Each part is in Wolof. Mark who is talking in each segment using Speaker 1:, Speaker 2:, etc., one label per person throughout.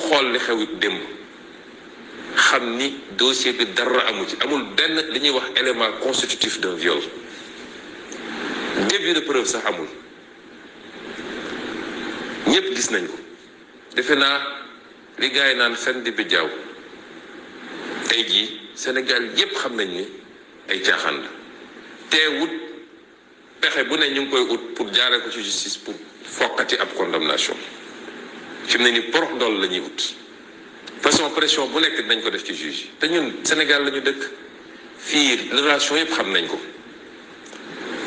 Speaker 1: xool li xew démb xam ni dossier bi dara amu ci amul benn li ñuy wax élément constitutif d'un viol début de preuve sax amul ñëpp gis nañ ko defe naa li gars yi naan fen di bi jaaw tey jii Sénégal yépp xam nañ ni ay caaxaan la teewut pexe bu ne ñu ngi koy ut pour jaaree ko ci justice pour fokkati ab condamnation fi mu ne ni porox ndool la ñuy ut façon pression bu nekk dañ ko def ci juge te ñun Sénégal la ñu dëkk fii relation yëpp xam nañ ko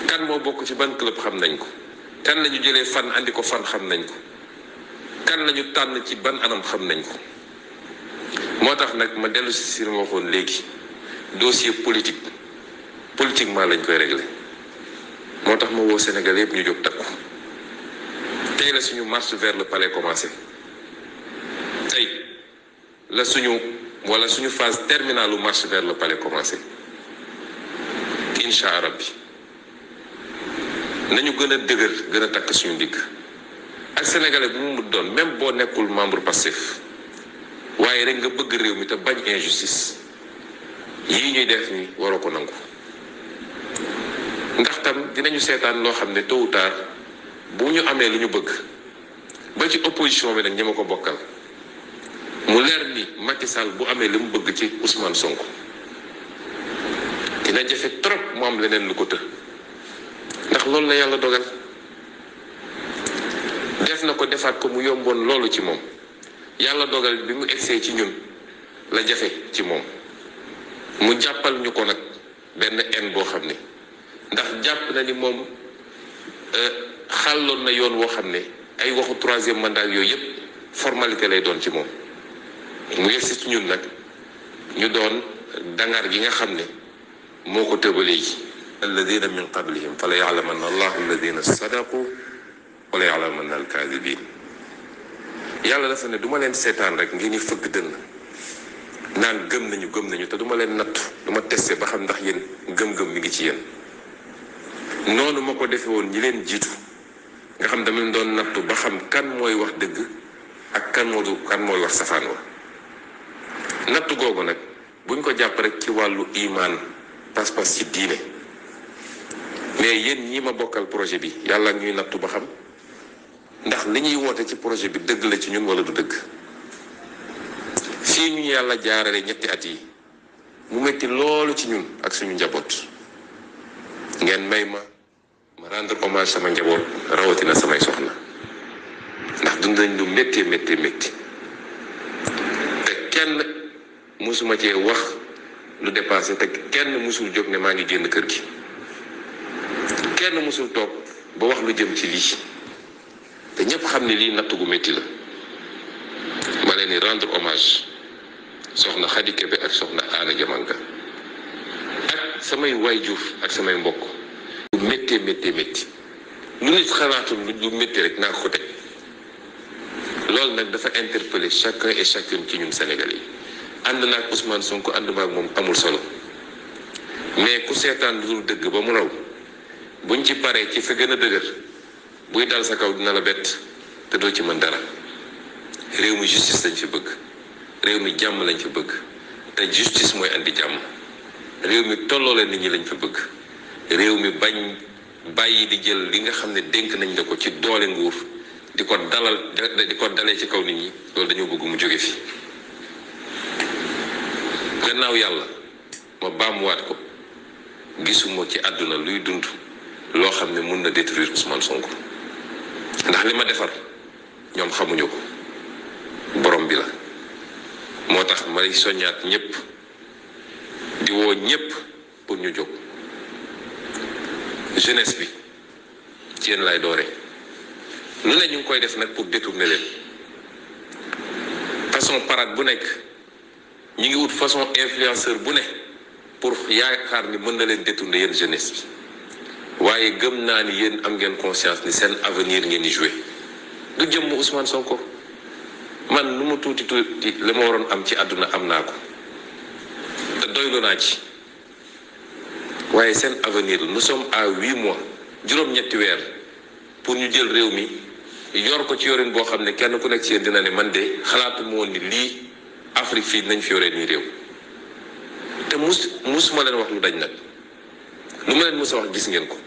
Speaker 1: kan moo bokk ci ban club xam nañ ko kan la ñu jëlee fan andi ko fan xam nañ ko kan la ñu tànn ci ban anam xam nañ ko moo tax nag ma dellu si ma waxoon léegi dossier politiquement lañ koy régler moo tax ma woo Sénégal yëpp ñu jóg takku tey la suñu marche vers le palais commencé tey la suñu phase terminale marche vers le palais commencé incha allah bi nañu gën a dëgër gën a takk suñu ndigg ak sénégalais bu mu doon même boo nekkul membre Pastef waaye rek nga bëgg réew mi te bañ injustice yii ñuy def ni waroo ko nangu ndax tam dinañu seetaan loo xam ne tôt ou tard bu ñu amee lu ñu bëgg ba ci opposition bi nag ñi ma ko bokkal mu leer ni Macky Sall bu amee li mu bëgg ci Ousmane Sonko dina jafe trop mu am leneen lu ko të ndax loolu la yàlla dogal def na ko defaat ko mu yomboon loolu ci moom yàlla dogal bi mu egsee ci ñun la jafe ci moom mu jàppal ñu ko nag benn en boo xam ne ndax jàpp na ni moom xàlloon na yoon woo xam ne ay waxu troisième mandat yooyu yëpp formalité lay doon ci moom mu yegsi ci ñun nag ñu doon dangar gi nga xam ne moo ko tëbalee ji alladina min qablihim fala ya'lamanna allahu alladina sadaqu wala ya'lamanna alkaadibin yàlla dafa ne du ma leen seetaan rek ngeen ni fëgg dënn naan gëm nañu te du ma leen nattu du ma testé ba xam ndax yéen gëm-gëm mi ngi ci yéen noonu ma ko defee woon ñi leen jiitu nga xam dama leen doon nattu ba xam kan mooy wax dëgg ak kan mooy wax safaan wa nattu googu nag buñ ko jàpp rek ci wàllu imaan pas-pas ci diine mais yéen ñi ma bokkal projet bi yàlla ñuy nattu ba xam ndax li ñuy woote ci projet bi dëgg la ci ñun wala du dëgg fii ñu yàlla jaarale ñetti at yi mu metti loolu ci ñun ak suñu njaboot ngeen may ma rendre hommage sama njaboot rawatina samay soxna ndax dund nañ lu métti te kenn musuma cee wax lu dépassé te kenn musul jóg ne maa ngi génn kër gi kenn musul toog ba wax lu jëm ci lii te ñëpp xam ne lii natt gu métti la ma leen di rendre hommage soxna Khady Kébé ak soxna Anna Diamanka ak samay waajur ak samay mbokk lu métti lu nit xalaatul lu métti rek naa ko teg loolu nag dafa interpeller chacun et chacune ci ñun Sénégalais yi ànd naa ak Ousmane Sonko ànd maag moom amul solo mais ku seetaan lu dul dëgg ba mu raw buñ ci paree ci fa gën a dëgër buy dal sa kaw dina la bett te doo ci mën dara réew mi justice lañ fi bëgg réew mi jàmm lañ fi bëgg te justice mooy andi jàmm réew mi tolloole nit ñi lañ fi bëgg réew mi bañ bàyyi di jël li nga xam ne dénk nañ la ko ci doole nguur di ko dalee ci kaw nit ñi loolu dañoo bëgg mu jóge fi gannaaw yàlla ma baamuwaat ko gisuma ci àdduna luy dund loo xam ne mun na détruire Ousmane Sonko ndax li ma defar ñoom xamuñu ko borom bi la moo tax may soññaat ñëpp di woo ñëpp pour ñu jóg jeunesse bi ci yéen lay doore lu ne ñu ngi koy def nag pour détourner leen façon parade bu nekk ñu ngi wut façon influenceur bu ne pour yaakaar ni mën na leen détourner yéen jeunesse bi waaye gëm naa ni yéen am ngeen conscience ni seen avenir ngeen di jouer du jëmm Ousmane Sonko man nu mu tuuti li ma waroon am ci àdduna am naa ko te doylu naa ci waaye seen avenir nous sommes à 8 mois juróom-ñetti weer pour ñu jël réew mi yor ko ci yorin boo xam ne kenn ku nekk ci yéen dina ne man de xalaatu moo woon ni lii Afrique fii nañ fi yoree nii réew te musuma leen wax lu dañ nag lu ma leen mus a wax gis ngeen ko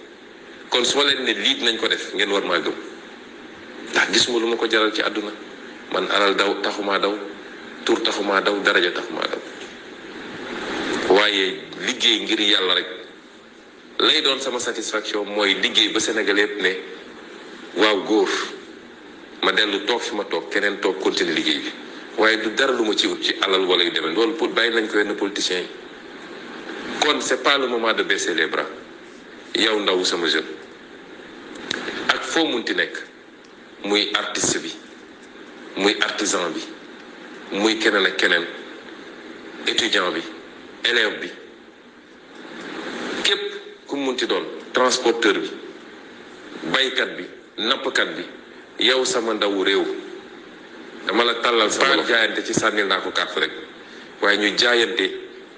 Speaker 1: kon su ma leen ne lii dinañ ko def ngeen war maa gëm ndax gisuma lu ma ko jaral ci àdduna man alal taxumaa daw tur taxumaa daw daraja taxumaa daw waaye liggéey ngir yàlla rek lay doon sama satisfaction mooy liggéey ba Sénégal yëpp ne waaw góor ma dellu toog fi ma toog keneen toog continuer liggéey bi waaye du dara lu ma ci wut ci alal wala yu demee loolu pour bàyyi nañ ko yenn politiciens yi kon c'est pas le moment de baisser les bras yow ndaw sama jeune ak foo munti nekk muy artiste bi muy artisan bi muy keneen ak keneen étudiant bi élève bi képp ku munti doon transporteur bi baykat bi nappkat bi yow sama ndawu réew dama la tàllal sama loxo jaayante ci sànnil naa ko carte rek waaye ñu jaayante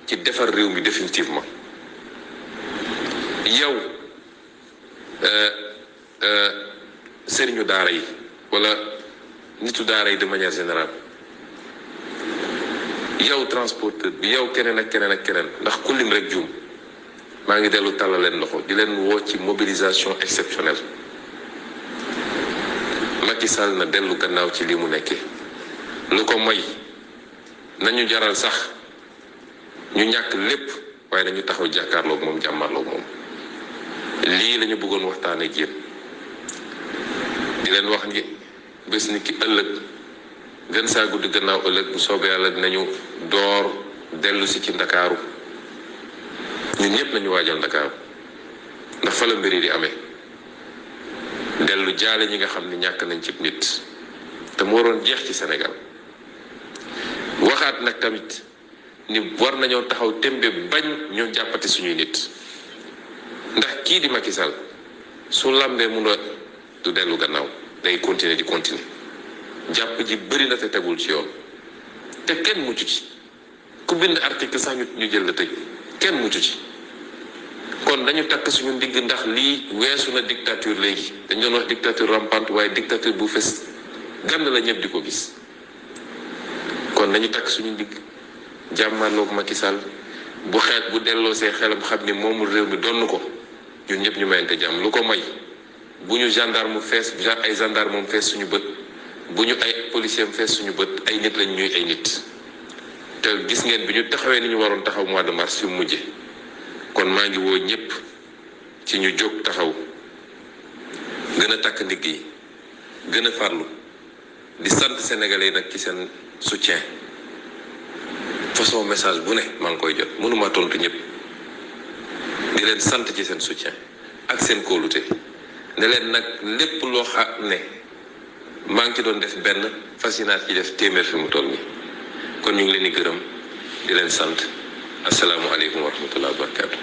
Speaker 1: ci defar réew mi définitivement yow sëriñu daara yi wala nitu daara yi de manière générale yow transporteur bi yow keneen ak keneen ak keneen ndax ku lim rek juum maa ngi dellu tàllal leen loxo di leen woo ci mobilisation exceptionnelle Macky Sall na dellu gannaaw ci lii mu nekkee lu ko moy nañu jaral sax ñu ñàkk lépp waaye dañu taxaw jàkkaarloog moom jàmmarloog moom lii lañu bëggoon waxtaan ak yéen di leen wax ni bés ni ki ëllëg gën saa guddi gannaaw ëllëg bu soobee yàlla dinañu door dellu si ci ndakaaru ñun ñëpp nañu waajal ndakaaru ndax fa la mbir yi di amee dellu jaale ñi nga xam ne ñàkk nañ ci nit te mu waroon jeex ci Sénégal waxaat nag tamit ni war nañoo taxaw tembe bañ ñoo jàppati suñuy nit ndax kii di Macky Sall su lambee mun a du dellu gannaaw day continuer di continuer jàpp ji bëri na te tegul ci yoon te kenn muccu ci ku bind article sax ñu jël la tëj kenn muccu ci kon dañu takk suñu ndigg ndax lii weesu na dictature léegi dañ doon wax dictature rampante waaye dictature bu fes gànn la ñëpp di ko gis kon nañu takk suñu ndigg jàmmarloog Macky Sall bu xeet bu delloo see xelam xam ni moomul réew mi donn ko ñun ñëpp ñu mayante jàmm lu ko may bu ñu gendarme fees ay gendarme moom fees suñu bët bu ñu ay policier fees suñu bët ay nit lañ ñuy ay nit te gis ngeen bi ñu taxawee ni ñu waroon taxaw mois de mars fi mu mujje kon maa ngi woo ñëpp ci ñu jóg taxaw gën a takk ndigg yi gën a farlu di sant sénégalais yi nag ci seen soutien façon message bu ne maa ngi koy jot mënuma tontu ñëpp di leen sant ci seen soutien ak seen kóolute ne leen nag lépp loo xam ne maa ngi ci doon def benn fasinaat ci def téeméer fi mu toll nii kon ñu ngi leen di gërëm di leen sant asalaamualeykum wa rahmatulah wa barakaatu.